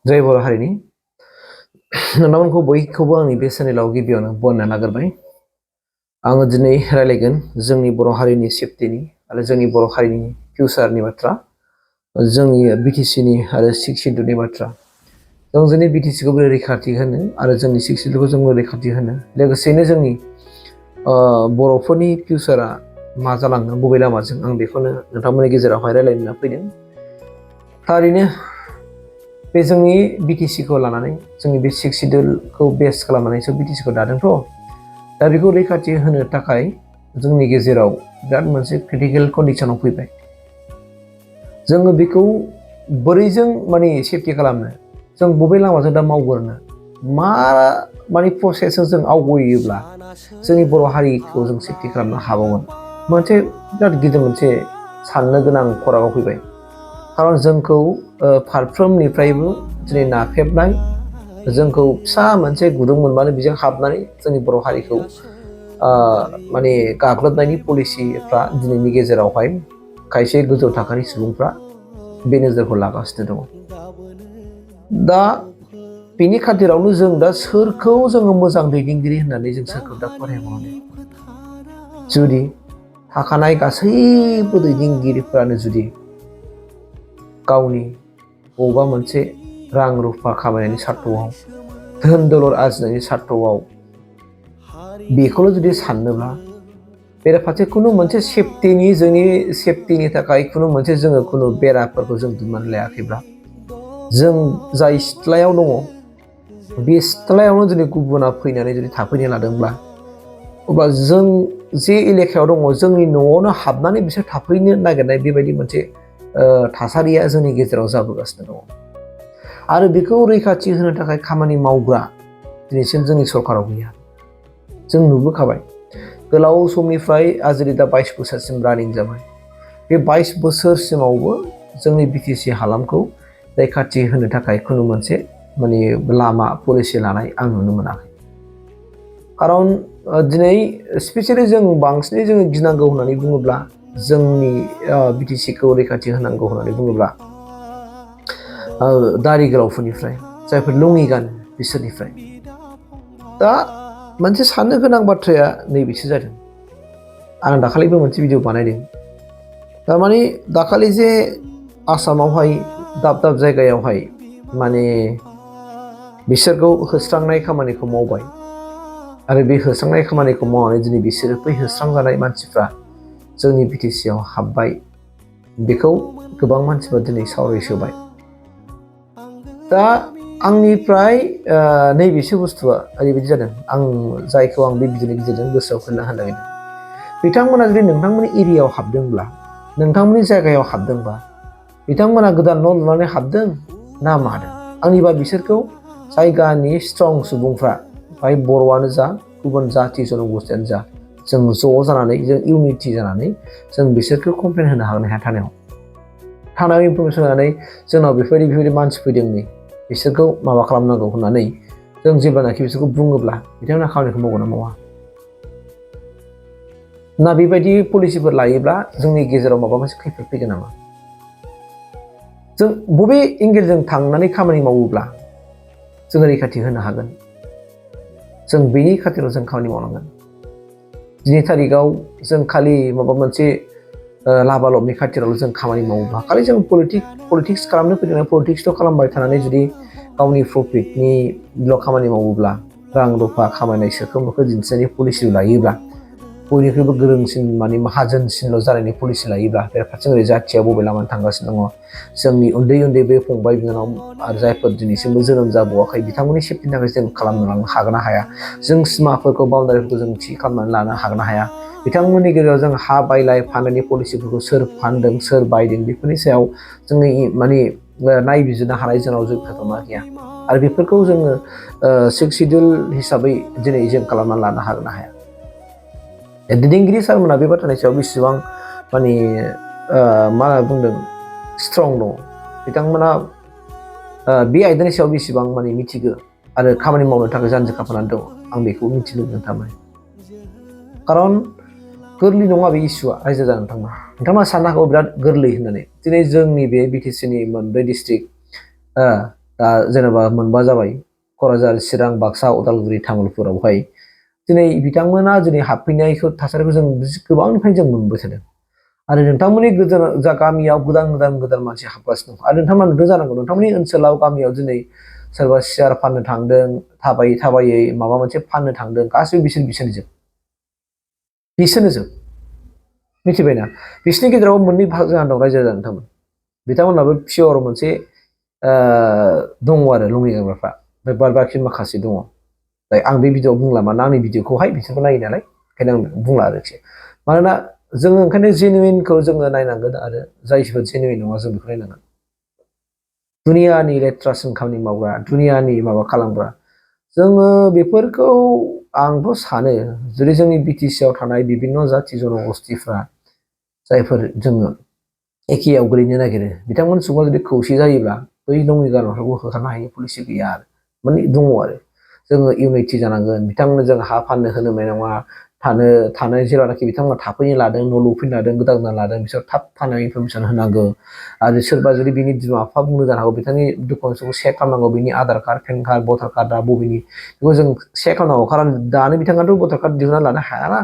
जय बर' हारिनि नोंथांमोनखौ बयखौबो आंनि बे चेनेलाव गिबियावनो बरायना लाग्रोबाय। आङो दिनै रायलायगोन जोंनि बर' हारिनि सेफटिनि आरो जोंनि बर' हारिनि फिउचारनि बाथ्रा, जोंनि BTCनि आरो 6 शिड्युलनि बाथ्रा। जों जोंनि BTCखौ बोरै रैखाथि होनो आरो जोंनि 6 शिड्युलखौ जों बोरै रैखाथि होनो, लोगोसेनो जोंनि बर'फोरनि फिउचारा मा जालांगोन बबे लामाजों, आं बेखौनो नोंथांमोननि गेजेरावहाय रायलायनो फैदों। थारैनो बे जोंनि BTCखौ लानानै जोंनि बे 6 शिड्युलखौ बेस खालामनानैसो BTCखौ दादोंथ'। दा बेखौ रैखाथि होनो थाखाय जोंनि गेजेराव बिराद मोनसे क्रिटिकेल कन्डिशनाव फैबाय। जोङो बेखौ बोरै जों माने सेफटि खालामनो, जों बबे लामाजों दा मावगोरनो, मा माने प्रसेसजों जों आवगायोब्ला जोंनि बर' हारिखौ जों सेफटि खालामनो हाबावगोन, मोनसे बिराद गिदिर मोनसे साननो गोनां खराङाव फैबाय। खारन जोंखौ फारफ्रोमनिफ्रायबो दिनै नाख्रेबनाय, जोंखौ फिसा मोनसे गुदुं मोनबानो बेजों हाबनानै जोंनि बर' हारिखौ माने गाग्लोबनायनि पलिसिफ्रा दिनैनि गेजेरावहाय खायसे गोजौ थाखोनि सुबुंफ्रा बे नोजोरखौ लागासिनो दङ। दा बेनि खाथिरावनो जों दा सोरखौ जोङो मोजां दैदेनगिरि होननानै जों सोरखौ दा फरायबावनो, जुदि थाखानाय गासैबो दैदेनगिरिफ्रानो जुदि गावनि बबेबा मोनसे रां रुफा खामायनायनि सार्थआव, धोन दौलत आरजिनायनि सार्थआव बेखौल' जुदि साननोब्ला, बेराफारसे खुनु मोनसे जोंनि सेफटिनि थाखाय खुनु मोनसे जोङो खुनु बेराफोरखौ जों दुमनानै लायाखैब्ला, जों जाय सिथ्लायाव दङ बे सिथ्लायावनो जुदि गुबुना फैनानै जुदि थाफैनो लादोंब्ला, अब्ला जों जे एलेकायाव दङ जोंनि न'आवनो हाबनानै बिसोर थाफैनो नागिरनाय बेबायदि मोनसे थासारिया जोंनि गेजेराव जाबोगासिनो दङ। आरो बेखौ रैखाथि होनो थाखाय खामानि मावग्रा दिनैसिम जोंनि सरकाराव गैया। जों नुबोखाबाय गोलाव समनिफ्राय आजिरि दा 22 बोसोरसिम रानिं जाबाय। बे 22 बोसोरसिमावबो जोंनि BTC हालामखौ रैखाथि होनो थाखाय खुनु मोनसे माने लामा पलिसि लानाय आं नुनो मोनाखै। खारन दिनै स्पेसियेलि जों बांसिनै जोङो गिनांगौ होननानै बुङोब्ला, जोंनि BTCखौ रैखाथि होनांगौ होननानै बुङोब्ला दारि गोलावफोरनिफ्राय, जायफोर लुङि गानो बिसोरनिफ्राय। दा मोनसे साननो गोनां बाथ्राया नैबेसो जादों। आं दाखालिबो मोनसे भिडिअ बानायदों। थारमाने दाखालि जे आसामावहाय दाब दाब जायगायावहाय माने बिसोरखौ होस्रांनाय खामानिखौ मावबाय, आरो बे होस्रांनाय खामानिखौ मावनानै दिनै बिसोरो बै होस्रांजानाय मानसिफ्रा जोंनि BTCआव हाबबाय, बेखौ गोबां मानसिफ्रा दिनै सावरायसोबाय। दा आंनिफ्राय नैबेसो बुस्थुआ ओरैबायदि जादों, आं जायखौ आं बे भिडिअनि गेजेरजों गोसोआव खोन्था होनो नागिरदों। बिथांमोना जुदि नोंथांमोननि एरियायाव हाबदोंब्ला, नोंथांमोननि जायगायाव हाबदोंबा, बिथांमोना गोदान न' लुनानै हाबदों ना मादों? आंनिबा बिसोरखौ जायगानि स्ट्रं सुबुंफ्रा, बाय बर'आनो जा गुबुन जाथि जन'गोष्ठीयानो जा, जों ज' जानानै जों इउनिटि जानानै जों बिसोरखौ कमप्लेन होनो हागोन ना हाया थानायाव इनफरमेसन होनानै जोंनाव बेफोरबायदि मानसि फैदों, नै बिसोरखौ माबा खालामनांगौ होननानै जों जेब्लानाखि बिसोरखौ बुङोब्ला बिथांमोना खामानिखौ मावगोन ना मावा? ना बेबायदि पलिसिफोर लायोब्ला जोंनि गेजेराव माबा मोनसे खैफोद फैगोन नामा? जों बबे एंगेलजों थांनानै खामानि मावोब्ला जोङो रैखाथि होनो हागोन? जों बेनि खाथिराव जों खामानि मावनांगोन। दिनै थारिखआव जों खालि माबा मोनसे लाबालबनि खाथिराव जों खामानि मावोब्ला, खालि जों पलिटिक्स खालामनो फैदों, पलिटिक्सल' खालामबाय थानानै जुदि गावनि प्रफिटनिल' खामानि मावोब्ला, रां रुफा खामायनाय सोरखौ मोखो दिन्थिनायनि पलिसि लायोब्ला, बयनिख्रुइबो गोरोंसिन माने माहाजोनसिनल' जानायनि पलिसि लायोब्ला, बेराफारसे ओरै जाथिया बबे लामाजों थांगासिनो दङ, जोंनि उन्दै उन्दै बे फंबाय बिनानाव आरो जायफोर दिनैसिमबो जोनोम जाबावाखै, बिथांमोननि सेफटिनि थाखाय जों खालामनो लांनो हागोन ना हाया? जों सिमाफोरखौ, बाउन्डारिफोरखौ जों थि खालामनानै लानो हागोन ना हाया? बिथांमोननि गेजेराव जों हा बायलाय फाननायनि पलिसिफोरखौ सोर फानदों, सोर बायदों, बेफोरनि सायाव जोङो माने नायबिजिरनो हानाय जोंनाव जोग्यता गैया। आरो बेफोरखौ जोङो 6 शिड्युल हिसाबै दिनै जों खालामनानै लानो हागोन ना हाया? दैदेनगिरि सारमोना बे बाथ्रानि सायाव बेसेबां माने मा होनना बुंदों, स्ट्रं दङ, बिथांमोना बे आयदानि सायाव बेसेबां माने मिथिगौ आरो खामानि मावनो थाखाय जानजि खाफ्रानानै दङ, आं बेखौ मिथिनो लुबैदों। थारमाने खारन गोरलै नङा बे इस्युआ रायजो जानो थांना। नोंथांमोना साननो हागौ बिराद गोरलै होननानै। दिनै जोंनि बे BTCनि मोनब्रै डिस्ट्रिक्ट दा जेनेबा मोनबा जाबाय क'क्राझार चिरां बाक्सा उदालगुरि तामुलपुरावहाय दिनै बिथांमोना दिनै हाबफैनायखौ थासारिखौ जों गोबांनिफ्राय जों मोनबाय थादों आरो नोंथांमोननि गोदान जा गामियाव गोदान मानसि हाबगासिनो दं आरो नोंथांमोना नुदों जानांगौ नोंथांमोननि ओनसोलाव गामियाव दिनै सोरबा सियार फाननो थांदों थाबायै माबा मोनसे फाननो थांदों गासैबो बिसोरनो जोब मिथिबायना बिसोरनि गेजेराव मोननै भाग जाना दं रायजो राजा नोंथांमोन बिथांमोनाबो पियर मोनसे दङ आरो लङि गानग्राफ्रा ओमफ्राय बाद बाखि माखासे दङ आं बे भिडिअ'आव बुंला मानोना आंनि भिडिअ'खौहाय बिसोरबो नायो नालाय ओंखायनो आं बुंला आरोखि मानोना जोङो ओंखायनो जेनुइनखौ जोङो नायनांगोन आरो जायफोर जेनुइन नङा जों बेखौ नायनांगोन दुनियानि लेथ्रासिन खामानि मावग्रा दुनियानि माबा खालामग्रा जोङो बेफोरखौ आंथ' सानो जुदि जोंनि BTC आव थानाय बिभिन्न जाथि जनगोष्ठीफ्रा जायफोर जोङो एखेयाव गोलैनो नागिरो बिथांमोन सुबुङा जुदि खौसे जायोब्ला बै लङि गानग्राफोरखौ होखारनो हायैनि पलिसि गैया आरो माने दङ आरो जोङो इउनिटि जानांगोन बिथांमोननो जों हा फाननो होनो मोननाय नङा थानो जेरावनाखि बिथांमोना थाफैनो लादों न' लुफैनो लादों गोदान लादों बिसोर थाब थानाय इनफरमेसन होनांगौ आरो सोरबा जुदि बिनि बिमा बिफा बुंनो जानो हागौ बिथांनि डकुमेन्टसखौ चेक खालामनांगौ बिनि आधार कार्ड पेन कार्ड भटार कार्डआ बबेनि बेखौ जों चेक खालामनांगौ खारन दानो बिथाङाथ' भटार कार्ड दिहुनना लानो हायाना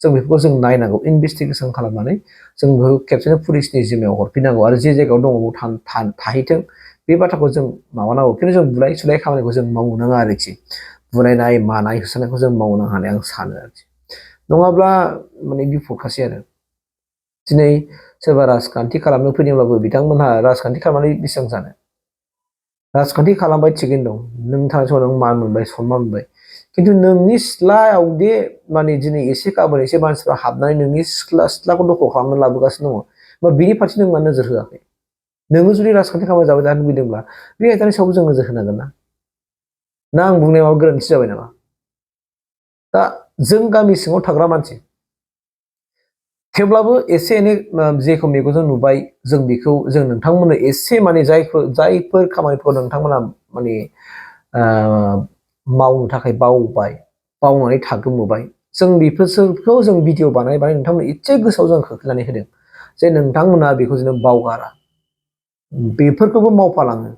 जों बेफोरखौ जों नायनांगौ इनभेस्टिगेसन खालामनानै जों बेखौ खेबसेनो पुलिसनि जिम्मायाव हरफिननांगौ आरो जे जायगायाव दङ बेयाव थाहैथों बे बाथ्राखौ जों माबानांगौ खिन्थु जों बुलाय सुलाय खामानिखौ जों मावनो नाङा आरोखि बुलायनाय मानाय होसोनायखौ जों मावनो होननानै आं सानो आरोखि नङाब्ला माने बिपदखासै आरो दिनै सोरबा राजखान्थि खालामनो फैदोंब्लाबो बिथांमोनहा राजखान्थि खालामनानै बेसेबां जानो राजखान्थि खालामबाय थिगैनो दं नों थानाय समाव नों मान मोनबाय सनमान मोनबाय खिन्थु नोंनि सिथ्लायाव दे माने दिनै एसे गाबोन एसे मानसिफ्रा हाबनानै नोंनि सिथ्लाखौ दखल खालामनानै लाबोगासिनो दङ होमबा बिनि फारसे नों मानो नोजोर होआखै नोङो जुदि राजखान्थि खामानि जाबाय थानो लुबैदोंब्ला बे आयदानि सायाव जों नोजोर होनांगोन ना आं बुंनाया माबा गोरोन्थि जाबाय नामा दा जों गामि सिङाव थाग्रा मानसि थेवब्लाबो एसे एनै जेखौ मेगनजों नुबाय जों बेखौ जों नोंथांमोननो एसे माने जायफोर खामानिफोरखौ नोंथांमोना माने मावनो थाखाय बावनानै थागोमोबाय जों बेफोरखौ जों भिडिअ बानाय नोंथांमोन एसे गोसोआव जों खोख्लैनानै होदों जे नोंथांमोना बेखौ जेन बावगारा बेफोरखौबो मावफालाङो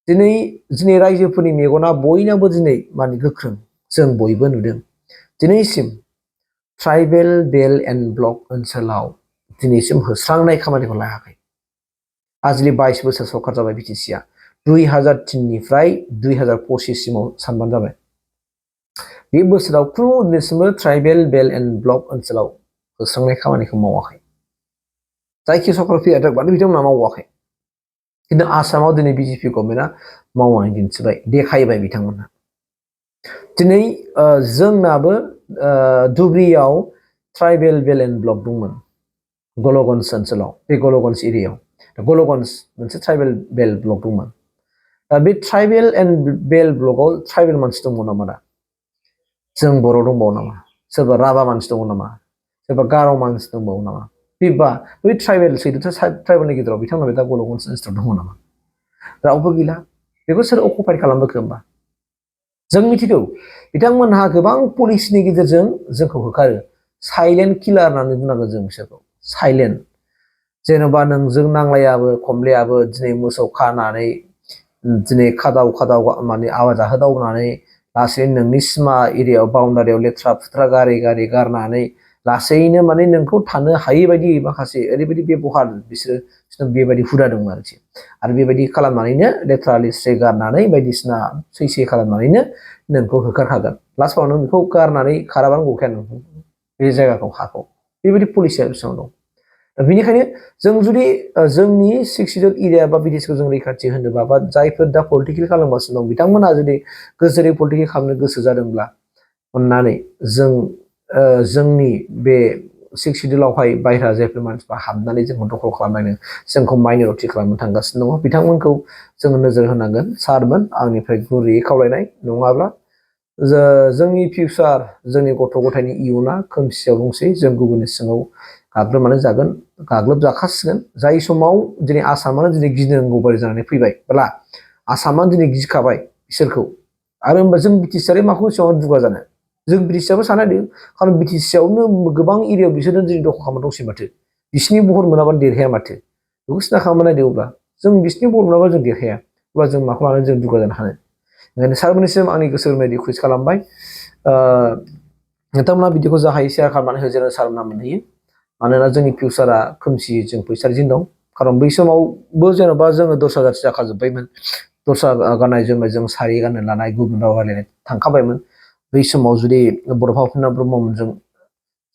दिनै रायजोफोरनि मेगना बयनाबो दिनै माने गोख्रों जों बयबो नुदों दिनैसिम ट्राइबेल बेल्ट एन्ड ब्लक ओनसोलाव दिनैसिम होस्रांनाय खामानिखौ लायाखै आजिलि 22 बोसोर सरकार जाबाय BTC आ 2003निफ्राय 2025 सिमाव सानबानो जाबाय बे बोसोराव खुनु दिनैसिमबो ट्राइबेल बेल्ट एन्ड ब्लक ओनसोलाव होस्रांनाय खामानिखौ मावाखै जायखि सरकार फैया मानो बिथांमोना मावाखै खिन्थु आसामाव दिनै BJP गभर्नमेन्टआ मावनानै दिन्थिबाय देखायबाय बिथांमोनहा दिनै जोंनाबो धुब्रियाव ट्राइबेल बेल्ट एन्ड ब्लक दंमोन गलगन्ज ओनसोलाव बे गलगन्ज एरियायाव गलगन्ज मोनसे ट्राइबेल बेल्ट ब्लक दंमोन दा बे ट्राइबेल एन्ड बेल्ट ब्लकआव ट्राइबेल मानसि दंबावो नामा दा जों बर' दंबावो नामा सोरबा राभा मानसि दङ नामा सोरबा गार' मानसि दंबावो नामा बेबा बै ट्राइबेल ट्राइबेलनि गेजेराव बिथांमोना दा गलगन्ज ओनसोलाव दङ नामा रावबो गैला बेखौ सोर अकुपाइ खालामबोखो होमबा जों मिथिगौ बिथांमोनहा गोबां पलिसिनि गेजेरजों जोंखौ होखारो साइलेन्ट किलार होननानै बुंनांगोन जों बिसोरखौ साइलेन्ट जेन'बा नोंजों नांलायाबो खमलायाबो दिनै मोसौ खानानै दिनै खादाव माने आवाज जाहोदावनानै लासैनो नोंनि सिमा एरियायाव बाउन्डारियाव लेथ्रा फुथ्रा गारि गारनानै लासैनो माने नोंखौ थानो हायै बायदि माखासे ओरैबायदि बेबहार बिसोरो बेबायदि हुदा दङ आरोखि आरो बेबायदि खालामनानैनो लेथ्रा लेथ्रि गारनानै बायदिसिना सैसे खालामनानैनो नोंखौ होखारखागोन लास्टआव नों बेखौ गारनानै खाराबानो गखाया नोंखौ बे जायगाखौ हाखौ बेबायदि पलिसिया बेसेबां दं बेनिखायनो जों जुदि जोंनि 6 सिडिउल एरिया बा BTCखौ जों रैखाथि होनोबा बा जायफोर दा पलिटिकेल खालामगासिनो दं बिथांमोनहा जुदि गोजोरै पलिटिकेल खालामनो गोसो जादोंब्ला अननानै जोंनि बे 6 सिडिउलावहाय बायह्रा जायफोर मानसिफ्रा हाबनानै जोंखौ दखल खालामनानै जोंखौ माइनरिटि खालामनो थांगासिनो दङ बिथांमोनखौ जोङो नोजोर होनांगोन सारमोन आंनिफ्राय गुरैयै खावलायनाय नङाब्ला जोंनि फिउचार जोंनि गथ' गथायनि इयुना खोमसियाव दंसै जों गुबुननि सिङाव गाग्लोबनानै जागोन गाग्लोबजाखासिगोन जाय समाव दिनै आसामानो दिनै गिनांगौ बायदि जानानै फैबायब्ला आसामानो दिनै गिखाबाय बिसोरखौ आरो होमबा जों BTC माखौ एसेबां दुगा जानो जों BTCआबो सानायदों खारन BTCआवनो गोबां एरियायाव बिसोरनो दिनै दखल खालामना दंसै माथो बिसिनि बहर मोनाबानो देरहाया माथो बेखौ सिन्था खालामना नायदो अब्ला जों बिसिनि बहर मोनाबा जों देरहाया अब्ला जों माखौ लानानै जों दुगा जानो हानो ओंखायनो सारमोननिसिम आंनि गोसो गोरबोनिफ्राय रिकुवेस्ट खालामबाय नोंथांमोना भिडिअखौ जा हायो शेयार खालामनानै हो जेन सारमोना मोनहैयो मानोना जोंनि फिउचारा खोमसि जों फैसाजों दं खारन बै समावबो जेन'बा जोङो दस्रा जाथि जाखाजोब्बायमोन दस्रा गाननाय जोमनाय जों सारि गाननो लानाय गुबुन राव रायलायनाय थांखाबायमोन बै समाव जुदि बड'फा उपेन्द्र ब्रह्ममोनजों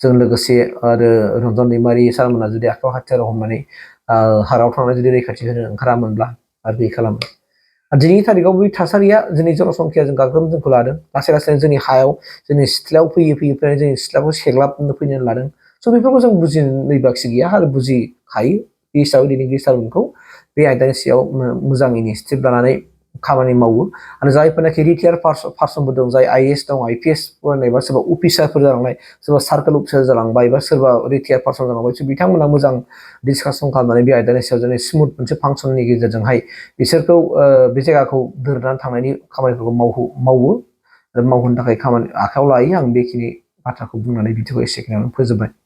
जों लोगोसे आरो रन्जन दैमारि सारमोना जुदि आखायाव हाथियार हमनानै हाराव थांनानै जुदि रैखाथि होनो ओंखारामोनब्ला आरो बे खालामो दिनैनि थारिखआव बै थासारिया जोंनि जनसंख्या जों गाग्लोब जोंखौ लादों लासै लासैनो जोंनि हायाव जोंनि सिथ्लायाव फैयै फैयै जोंनि सिथ्लाखौ सेग्लाबनो फैनो लादों स' बेफोरखौ जों बुजिनो बाखि गैया आरो बुजिखायो बे हिसाबै दिनै सारमोनखौ बे आयदानि सायाव मोजां इनिसियेटिभ लानानै खामानि मावो आरो जायफोरनाखि रिटायार पार्सनफोर दं जाय IAS दं IPS फरायनाय बा सोरबा अफिसारफोर जालांनाय सोरबा सार्कोल अफिसार जालांबाय बा सोरबा रिटायार पार्सन जालांबाय बिथांमोना मोजां डिसकासन खालामनानै बे आयदानि सायाव जोंनि स्मुथ मोनसे फांसननि गेजेरजोंहाय बिसोरखौ बे जायगाखौ दोरनानै थांनायनि खामानिफोरखौ मावो आरो मावहोनो थाखाय खामानि आखायाव लायो आं बेखिनि बाथ्राखौ बुंनानै बिदिखौ एसेखिनियावनो फोजोबबाय